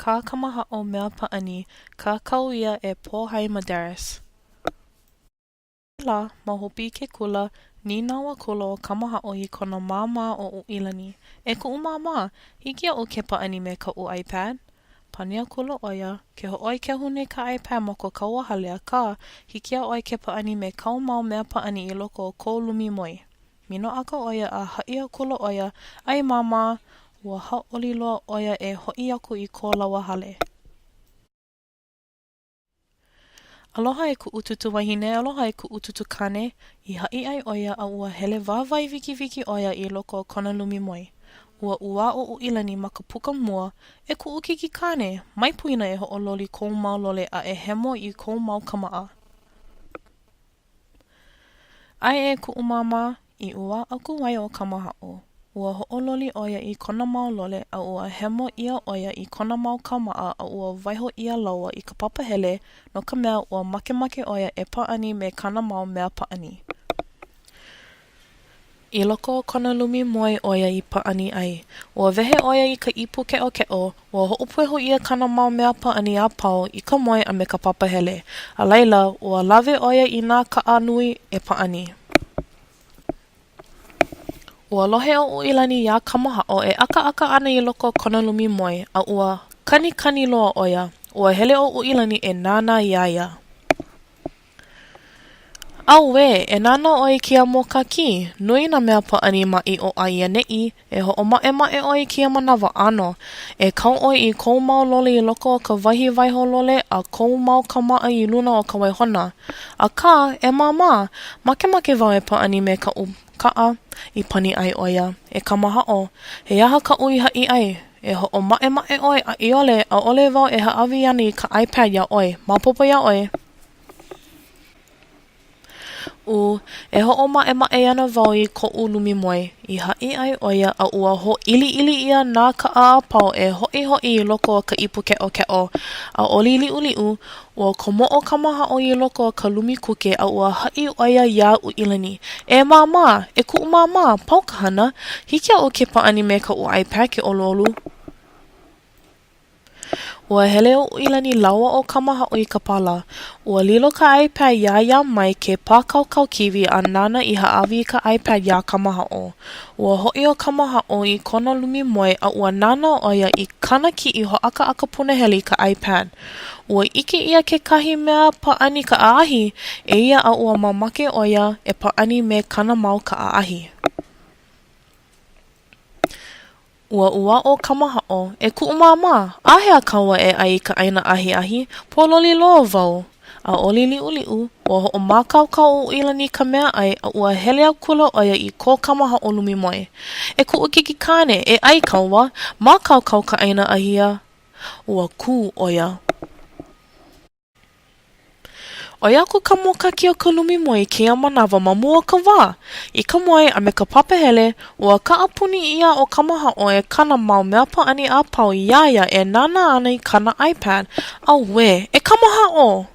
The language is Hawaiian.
Kā Kamahaʻo Mea Pāʻani, kākau ʻia e Pōhai Medeiros. Lā, ma hope i ke kula, nīnau akula ʻo Kamahaʻo i kona māmā ʻo ʻUʻilani, E kuʻu māmā, hiki iaʻu ke pāʻani me kaʻu iPad? Pane akula ʻo ia, Ke hoʻoikehu nei ka iPad ma ko kāua hale akā, hiki iā ʻoe ke pāʻani me kāu mau mea pāʻani i loko o kou lumi moe. Minoʻaka ʻo ia a haʻi akula ʻo ia, ʻAe māmā! Ua hauʻoli loa ʻo ia e hoʻi aku i ko lāua hale. Aloha e kuʻu tūtū wahine, aloha e kuʻu tūtū kāne, i haʻi ai ʻo ia a ua hele wāwae wikiwiki ʻo ia i loko o kona lumi moe. Ua ʻuā ʻo ʻUʻilani ma ka puka mua, E kuʻu keiki kāne, mai poina e hoʻololi kou mau lole a e hemo i kou mau kāmaʻa. ʻAe e kuʻu māmā, i ʻuā aku ai ʻo Kamahaʻo. Ua hoʻololi ʻo ia i kona mau lole a ua hemo ʻia ʻo ia i kona mau kāmaʻa a ua waiho ʻia lāua i ka papahele no ka mea ua makemake ʻo ia e pāʻani me kāna mau mea pāʻani. I loko o kona lumi moe ʻo ia i pāʻani ai. Ua wehe ʻo ia i ka ipu keʻokeʻo, ua hoʻopuehu ʻia kāna mau mea pāʻani a pau i ka moe a me ka papahele. A laila, ua lawe ʻo ia i nā kaʻa nui e pāʻani. Ua lohe ʻo ʻUʻilani iā Kamahaʻo e ʻakaʻaka ana i loko o kona lumi moe, a ua kanikani loa ʻo ia. Ua hele ʻo ʻUʻilani e nānā iā ia. Auē, e nānā ʻoe i kēia mōkākī! Nui nā mea pāʻani ma ʻiʻo a i ʻaneʻi. E hoʻomaʻemaʻe ʻoe i kēia manawa ʻānō. E kau ʻoe i kou mau lole i loko o ka wahi waiho lole a kou mau kāmaʻa i luna o ka waihona. Akā, e Māmā, makemake wau e pāʻani me kaʻu kaʻa, i pani ai ʻo ia. E Kamahaʻo, he aha kaʻu i haʻi ai? E hoʻomaʻemaʻe ʻoe a i ʻole, ʻaʻole wau e hāʻawi ana i ka iPad iā ʻoe. Maopopo iā ʻoe? U, E hoʻomaʻemaʻe ana wau i koʻu lumi moe, i haʻi ai ʻo ia a ua hōʻiliʻili ʻia nā kaʻa a pau e hoʻihoʻi i loko o ka ipu keʻokeʻo. ʻAʻole i liʻuliʻu, ua komo ʻo Kamahaʻo i loko o ka lumi kuke a ua haʻi ʻo ia iā ʻUʻilani, E Māmā! E kuʻu māmā! Pau ka hana! Hiki iaʻu ke pāʻani me kaʻu iPad ke ʻoluʻolu. Ua hele ʻo ʻUʻilani lāua ʻo Kamahaʻo i ka pālā. Ua lilo ka iPad iā ia mai ke pākaukau kīwī a nāna i hāʻawi i ka iPad iā Kamahaʻo. Ua hoʻi ʻo Kamahaʻo i kona lumi moe a ua nānā ʻo ia i kāna kiʻi hoʻākaʻaka punahele i ka iPad. Ua ʻike ʻia kekahi mea pāʻani kaʻaahi e ia a ua mamake ʻo ia e pāʻani me kāna mau kaʻaahi. Ua ʻuā ʻo Kamahaʻo, E kuʻu māmā, āhea kāua e ʻai i ka ʻaina ahiahi? Pōloli loa wau. ʻAʻole i liʻuliʻu, ua hoʻomākaukau ʻo ʻUʻilani i ka meaʻai a ua hele akula ʻo ia i ko Kamahaʻo lumi moe. E kuʻu keiki kāne, e ʻai kāua! Mākaukau ka ʻaina ahiahi. Ua kū ʻo ia. ʻOi aku ka mōkākī o ka lumi moe i kēia manawa ma mua o ka wā. I ka moe a me ka papahele, ua kaʻapuni ʻia ʻo Kamahaʻo e kāna mau mea pāʻani a pau iā ia e nānā ana i kāna iPad. Auē! E Kamahaʻo!